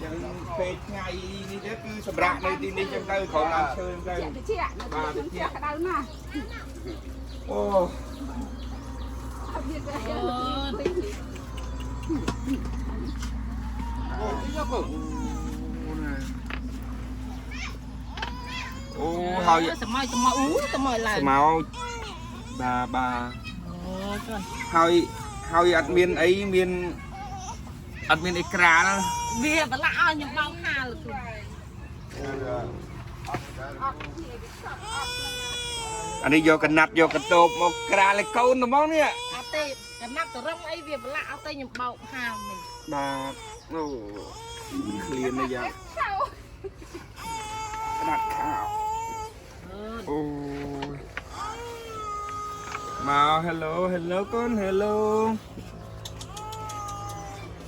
ចឹងពេលថ្ងៃនេះទៅគឺសម្រាប់នៅទីនេះចឹងទៅក្រុមដើមឈើចឹងទៅ តិចនៅក្នុងផ្ទះក្តៅណាស់ អូ អត់មានទេ អូយកទៅអូហើយ សម័យសម័យអូសម័យឡើង ស្មៅបាទបាទ អូចុះ ហើយហើយអត់មានអីមានអត់មានអីក្រាល វាប្រឡាក់ឲ្យខ្ញុំបោកហាលគ្រូ អានេះយកកណាត់យកកតោបមកក្រាលឲ្យកូនហ្មងនេះ អត់ទេកណាត់តរឹងអីវាប្រឡាក់អត់ទេខ្ញុំបោកហាលនេះ បាទអូឃ្លាននេះយ៉ាងកណាត់ខោអូយមក hello hello កូន hello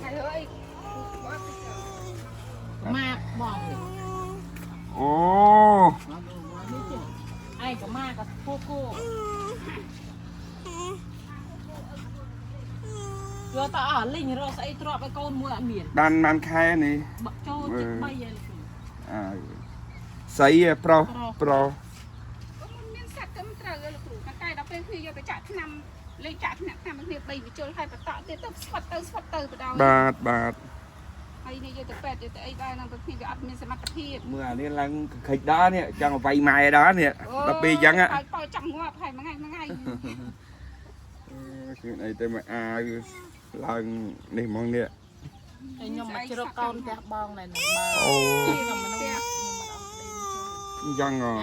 ហើយអើយ ម៉ាកបងនេះ អូ ឯងក៏ម៉ាក៏គូគូយកទៅអស់លីងរកស្អីទ្របឲ្យកូនមួយអត់មាន បានបានខែនេះ បាក់ចូលទី3ហើយគ្រូ អើយស្អីឯប្រុសប្រុស មានសត្វទៅមិនត្រូវលោកគ្រូប៉ុន្តែដល់ពេលគ្នាយកទៅចាក់ថ្នាំលេងចាក់ថ្នាំថ្នាំគ្នា3វិជុលហើយបន្តទៀតទៅស្វិតទៅស្វិតទៅបដ ாய் បាទបាទ ហើយនេះយកទៅពេទ្យយកទៅអីដែរនឹងទៅគ្នាវាអត់មានសមត្ថភាព មើលអានេះឡើងខិចដល់នេះចង់វាយម៉ែដល់នេះដល់ពេលអញ្ចឹង ហើយប៉ោចង់ងាប់ហើយមួយថ្ងៃមួយថ្ងៃ គឺអីទៅមកអាវឡើងនេះហ្មងនេះ ហើយខ្ញុំមកជ្រកកូនផ្ទះបងណែនឹងបើ អូ ខ្ញុំមិនខ្ញុំមិនអត់ដេញចូល អញ្ចឹងហ៎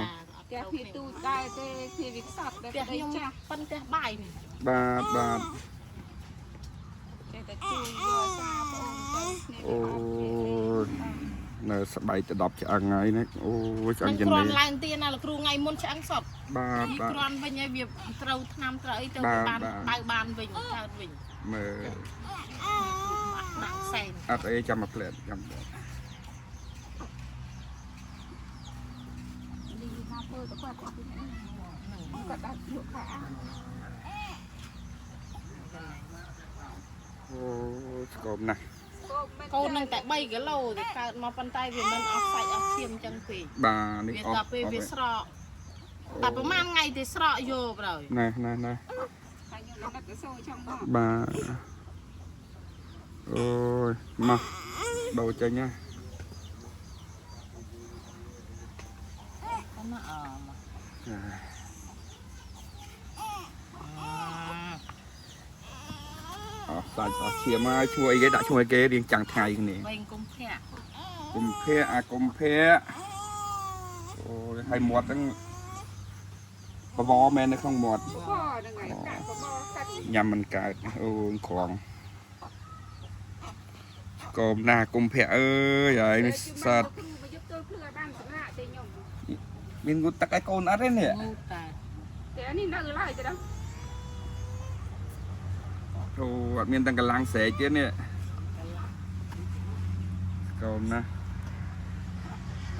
ផ្ទះគ្នាទូចដែរទេគ្នាវាខ្សត់ដែរ ផ្ទះខ្ញុំ ប្តីចាស់ ប៉ិនផ្ទះបាយនេះ បាទបាទ ចេះតែជួយយកសាបងទៅគ្នា អូនៅស្បែកទៅ10ឆ្អឹងហើយណាអូឆ្អឹង នឹងគ្រា ជំនាញ ន់ឡើងទៀនណាលោកគ្រូថ្ងៃមុនឆ្អឹងសត បាទបាទ គ្រាន់វិញហើយវាត្រូវថ្នាំត្រូវអីទៅ បាទ បាន បាទ បើបានវិញកើតវិញ មើល ដាក់សែន អត់អីចាំមកផ្លែតចាំ លីមកធ្វើទៅគាត់គាត់គាត់ដាក់លក់ខោអាវ អូស្គមណាស់ កូននឹងតែ3គីឡូទៅកើតមកប៉ុន្តែវាមិនអស់សាច់អស់ឈាមចឹងពេក បាទនេះ វា អស់ តែពេលវាស្រកតែប្រហែលថ្ងៃទេស្រកយកប្រយ ណែណែណែ ហើយខ្ញុំដល់ទៅសូចង់មក បាទអូយមកដូរចេញណា ណាអមក អស់សាច់អស់ឈាមហើយឈ្មោះអីគេដាក់ឈ្មោះអីគេរៀងចាំងថ្ងៃគ្នា វិញកុំភៈ កុម្ភៈអាកុម្ភៈអូយហើយមាត់ហ្នឹងបបរមែននៅក្នុងមាត់ បហ្នឹងហើយកាក់បបកាត់ ញ៉ាំមិនកើតអូយក្រងកុំណាកុម្ភៈអើយហើយនេះសត្វ គ្រូមកយកទល់ភ្លឺឲ្យបានសម្រាប់ទេខ្ញុំ មានងូតទឹកឲ្យកូនអត់ទេនេះ ងូតា តែនេះនៅឡើយទេដល់ អូអត់មានទាំងកម្លាំងស្រែកទៀតនេះកូនណា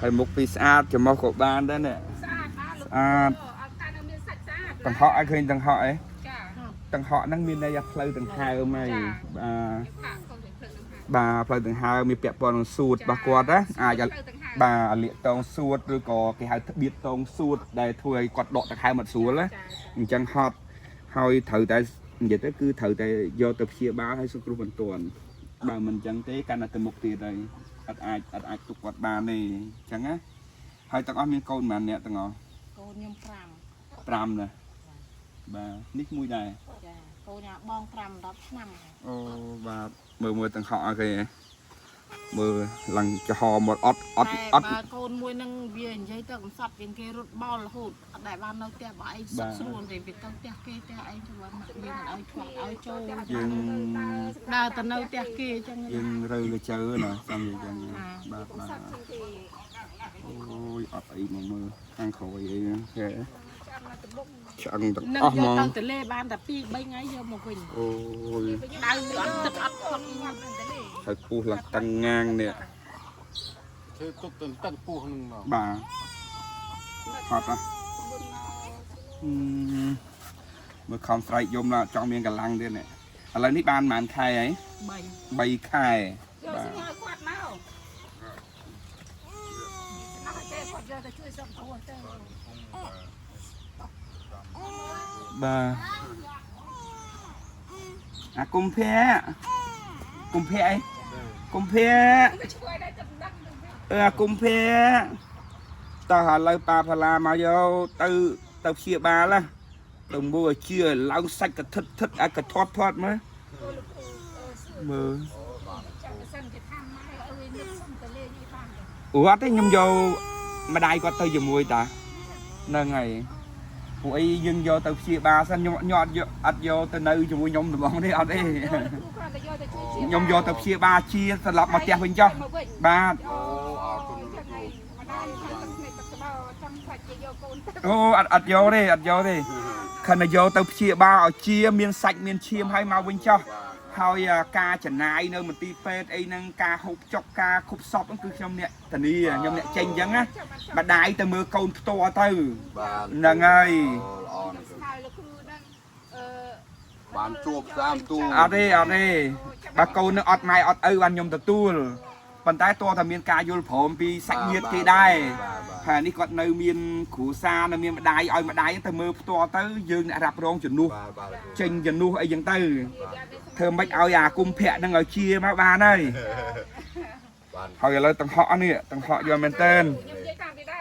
ហើយមុខពីស្អាតច្រមុះក៏បានដែរនេះ ស្អាតបាទលោក ស្អាត អត់កានៅមានសាច់ស្អាត តង្ហក់ឲ្យឃើញតង្ហក់អី ចា តង្ហក់ហ្នឹងមានន័យថាផ្លូវដង្ហើមហើយបាទ ផាកកូនទៅភ្លឺនឹងហា បាទផ្លូវដង្ហើមមានពាក់ព័ន្ធនឹងសួតរបស់គាត់ណាអាច ផ្លូវដង្ហើម បាទអាលៀកតងសួតឬក៏គេហៅត្បៀតតងសួតដែលធ្វើឲ្យគាត់ដកដង្ហើមអត់ស្រួលណា ចា អញ្ចឹងហត់ហើយត្រូវតែនិយាយទៅគឺត្រូវតែយកទៅព្យាបាលឲ្យសង្គ្រោះបន្ទាន់បើមិនអញ្ចឹងទេកាន់តែទៅមុខទៀតហើយអត់អាចទុកគាត់បានទេអញ្ចឹងណាហើយទាំងអស់មានកូនប៉ុន្មានអ្នកទាំងអស់ កូនខ្ញុំ5 5ណាបាទនេះមួយដែរ ចាកូនញ៉ាបង5 10ឆ្នាំ អូបាទមើលមើលទាំងហក់អស់គេហ៎មើលឡើងចំហមកអត់អត់ តែ អត់ បើកូនមួយនឹងវានិយាយទៅកំសត់ជាងគេរត់បោលរហូតអត់ដែលបាននៅផ្ទះបើឯងសុខស្រួលទេវាទៅផ្ទះគេផ្ទះឯងទៅបានមានឲ្យឆ្លាក់ឲ្យចូល យើង ដើរទៅនៅផ្ទះគេអញ្ចឹង យើងរើកជើណាសំនិយាយចឹងបាទបាទ សត្វជាងគេ អូយអត់អីមកមើលខាងក្រោយអីហ្នឹងគេ ចាំនៅត្បុក ឆ្អឹងទាំង នឹង អស់ហ្មង យកទៅទលេបានតែ2 3ថ្ងៃយកមកវិញ អូយ ដៅអត់ទឹកអត់ផឹក ងាប់នឹងតលេ ហើយពុះឡើងតឹងងាងនេះ ធ្វើទុកទៅទឹកពោះនឹងមក បាទហត់ណាស់ហឹមមើលខំស្រែកយំឡាចង់មានកម្លាំងទៀតនេះឥឡូវនេះបានប៉ុន្មានខែហើយ 3 3ខែ យកស្ងឲ្យគាត់មក យកទៅជួយសង្គ្រោះទៅ បាទអាកុម្ភៈកុម្ភៈអីកុម្ភៈ ទៅជួយដែរទៅដឹងទៅវិញ អឺអាកុម្ភៈតោះឥឡូវប៉ាផាឡាមកយកទៅទៅព្យាបាលណាទៅមើលឲ្យជាឲ្យឡើងសាច់កថិតថិតឲ្យកធាត់ធាត់មើល អូលោកគ្រូអឺសួរ មើល ចាំសិនគេថាម៉ែអើយនឹកសុំទៅលេងអីបានទេ អូអត់ទេខ្ញុំយកម្ដាយគាត់ទៅជាមួយតាហ្នឹងហើយពួកអីយើងយកទៅព្យាបាលសិនខ្ញុំខ្ញុំអត់យកអត់យកទៅនៅជាមួយខ្ញុំត្មងទេអត់ទេ លោកគ្រូគ្រាន់តែយកទៅជួយជា ខ្ញុំយកទៅព្យាបាលជាត្រឡប់មកផ្ទះវិញចុះ មកវិញ បាទ អូអរគុណលោកគ្រូម្ដាយខាងទឹកភ្នែកទឹកក្បោចង់ខ្លាចគេយកកូនទៅ អូអត់អត់យកទេអត់យកទេខិនតែយកទៅព្យាបាលឲ្យជាមានសាច់មានឈាមហើយមកវិញចុះហើយអាការចំណាយនៅមន្ទីរពេទ្យអីហ្នឹងការហូបចុកការខុបសពហ្នឹងគឺខ្ញុំអ្នកធានាខ្ញុំអ្នកចេញអញ្ចឹងណាម្ដាយទៅមើលកូនផ្ទាល់ទៅ បាទ ហ្នឹងហើយ ល្អណាស់ ស្មើលោកគ្រូហ្នឹងអឺ បានជួបតាមទូ អត់ទេអត់ទេបើកូននឹងអត់ម៉ែអត់ឪបានខ្ញុំទទួលប៉ុន្តែតើតែមានការយល់ព្រមពីសាច់ញាតិគេដែរហើយនេះគាត់នៅមានគ្រួសារនៅមានម្ដាយឲ្យម្ដាយទៅមើលផ្ទាល់ទៅយើងអ្នករ៉ាប់រងជំនួស បាទបាទ ចេញជំនួសអីចឹងទៅធ្វើម៉េចឲ្យអាគុំភៈហ្នឹងឲ្យជាមកបានហើយ បាន ហើយឥឡូវតង្ហក់នេះតង្ហក់យកមែនតើ ខ្ញុំ